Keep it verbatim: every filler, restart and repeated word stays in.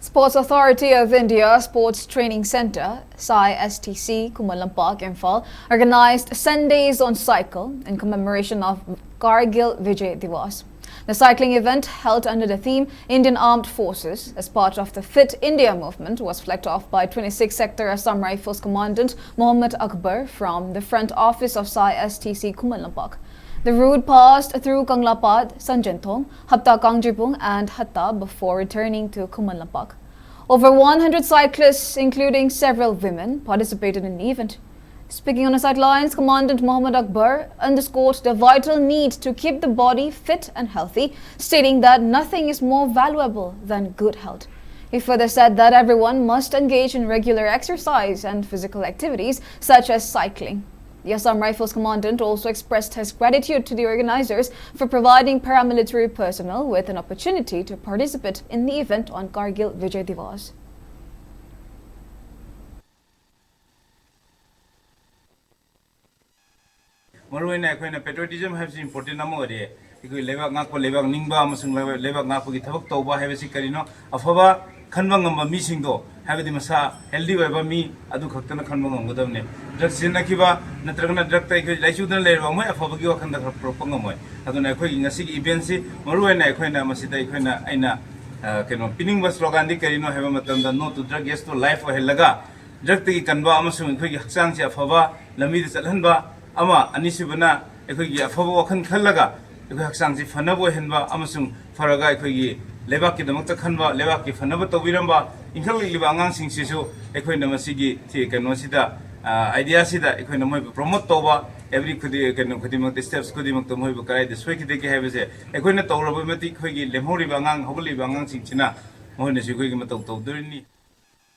Sports Authority of India Sports Training Centre, SAI S T C, Khuman Lampak, Imphal, organized Sundays on Cycle in commemoration of Kargil Vijay Diwas. The cycling event, held under the theme Indian Armed Forces as part of the Fit India movement, was flagged off by twenty-sixth Sector Assam Rifles Commandant Mohammad Akbar from the front office of SAI S T C Khuman Lampak. The route passed through Kanglapad, Sanjenthong, Hapta Kangjibung, and Hatta before returning to Khuman Lampak. Over one hundred cyclists, including several women, participated in the event. Speaking on the sidelines, Commandant Mohammad Akbar underscored the vital need to keep the body fit and healthy, stating that nothing is more valuable than good health. He further said that everyone must engage in regular exercise and physical activities such as cycling. The Assam Rifles Commandant also expressed his gratitude to the organizers for providing paramilitary personnel with an opportunity to participate in the event on Kargil Vijay Diwas. ꯃꯔꯨꯑꯣꯏꯅ ꯑꯩꯈꯣꯏꯅ ꯄꯦꯇ꯭ꯔꯣꯇꯤꯖꯝ ꯍꯥꯏꯕꯁꯤ important ꯑꯃ ꯑꯣꯏꯔꯦ꯫ ꯑꯩꯈꯣꯏ ꯂꯩꯕꯥꯛ ꯉꯥꯛꯄ, ꯂꯩꯕꯥꯛ ꯅꯤꯡꯕ ꯑꯃꯁꯨꯡ ꯂꯩꯕꯥꯛ ꯂꯩꯕꯥꯛ ꯉꯥꯛꯄꯒꯤ ꯊꯕꯛ ꯇꯧꯕ ꯍꯥꯏꯕꯁꯤ ꯀꯔꯤꯅꯣ? ꯑꯐꯕ ꯈꯟꯕ ꯉꯝꯕ ꯃꯤꯁꯤꯡꯗꯣ, ꯍꯥꯏꯕꯗꯤ ꯃꯁꯥ ꯍꯦꯜꯗꯤ ꯑꯣꯏꯕ ꯃꯤ ꯑꯗꯨ ꯈꯛꯇꯅ ꯈꯟꯕ ꯉꯝꯒꯗꯕꯅꯤ꯫ ꯗ꯭ꯔꯒ ꯁꯤꯖꯤꯟꯅꯈꯤꯕ ꯅꯠꯇ꯭ꯔꯒꯅ ꯗ꯭ꯔꯒꯇ ꯑꯩꯈꯣꯏ ꯂꯥꯏꯆꯨꯗꯅ ꯂꯩꯔꯕ ꯃꯣꯏ ꯑꯐꯕꯒꯤ ꯋꯥꯈꯜꯗ ꯈꯔ ꯄꯨꯔꯛꯄ ꯉꯝꯃꯣꯏ꯫ ꯑꯗꯨꯅ ꯑꯩꯈꯣꯏꯒꯤ ꯉꯁꯤꯒꯤ ꯏꯚꯦꯟꯁꯤ ꯃꯔꯨꯑꯣꯏꯅ ꯑꯩꯈꯣꯏꯅ ꯃꯁꯤꯗ ꯑꯩꯈꯣꯏꯅ ꯑꯩꯅ ꯑ, ꯀꯩꯅꯣ ꯄꯤꯅꯤꯡꯕ ꯁ꯭ꯂꯣꯒꯥꯟꯗꯤ ꯀꯔꯤꯅꯣ ꯍꯥꯏꯕ ꯃꯇꯝꯗ "No to drug, yes to life" ꯑꯣꯏꯍꯜꯂꯒ ꯗ꯭ꯔꯒꯇꯒꯤ ꯀꯟꯕ ꯑꯃꯁꯨꯡ ꯑꯩꯈꯣꯏꯒꯤ ꯍꯛꯆꯥꯡꯁꯦ ꯑꯐꯕ ꯂꯝꯕꯤꯗ ꯆꯠꯍꯟꯕ ꯑꯃ, ꯑꯅꯤꯁꯨꯕꯅ ꯑꯩꯈꯣꯏꯒꯤ ꯑꯐꯕ ꯋꯥꯈꯜ ꯈꯜꯂꯒ ꯑꯩꯈꯣꯏ ꯍꯛꯆꯥꯡꯁꯤ ꯐꯅꯕ ꯑꯣꯏꯍꯟꯕ ꯑꯃꯁꯨꯡ ꯐꯔꯒ ꯑꯩꯈꯣꯏꯒꯤ ꯂꯩꯕꯥꯛꯀꯤꯗꯃꯛꯇ ꯈꯟꯕ, ꯂꯩꯕꯥꯛꯀꯤ ꯐꯅꯕ ꯇꯧꯕꯤꯔꯝꯕ ꯏꯟꯈꯠꯂꯛꯂꯤꯕ ꯑꯉꯥꯡꯁꯤꯡꯁꯤꯁꯨ ꯑꯩꯈꯣꯏꯅ ꯃꯁꯤꯒꯤ ꯊꯤ- ꯀꯩꯅꯣꯁꯤꯗ, ꯑ, ꯑꯥꯏꯗꯤꯌꯥꯁꯤꯗ ꯑꯩꯈꯣꯏꯅ ꯃꯣꯏꯕꯨ ꯄ꯭ꯔꯣꯃꯣꯠ ꯇꯧꯕ, ꯑꯦꯕ꯭ꯔꯤ ꯈꯨꯗꯤꯡ ꯀꯩꯅꯣ ꯈꯨꯗꯤꯡꯃꯛꯇ, ꯁ꯭ꯇꯦꯞꯁ ꯈꯨꯗꯤꯡꯃꯛꯇ ꯃꯣꯏꯕꯨ ꯀꯗꯥꯏꯗ ꯁꯣꯏꯈꯤꯗꯒꯦ ꯍꯥꯏꯕꯁꯦ ꯑꯩꯈꯣꯏꯅ ꯇꯧꯔꯕ ꯃꯇꯤꯛ ꯑꯩꯈꯣꯏꯒꯤ ꯂꯦꯝꯍꯧꯔꯤꯕ ꯑꯉꯥꯡ, ꯍꯧꯒꯠꯂꯤꯕ ꯑꯉꯥꯡꯁꯤꯡꯁꯤꯅ ꯃꯈꯣꯏꯅꯁꯨ ꯑꯩꯈꯣꯏꯒꯤ ꯃꯇꯧ ꯇꯧꯗꯣꯔꯤꯅꯤ꯫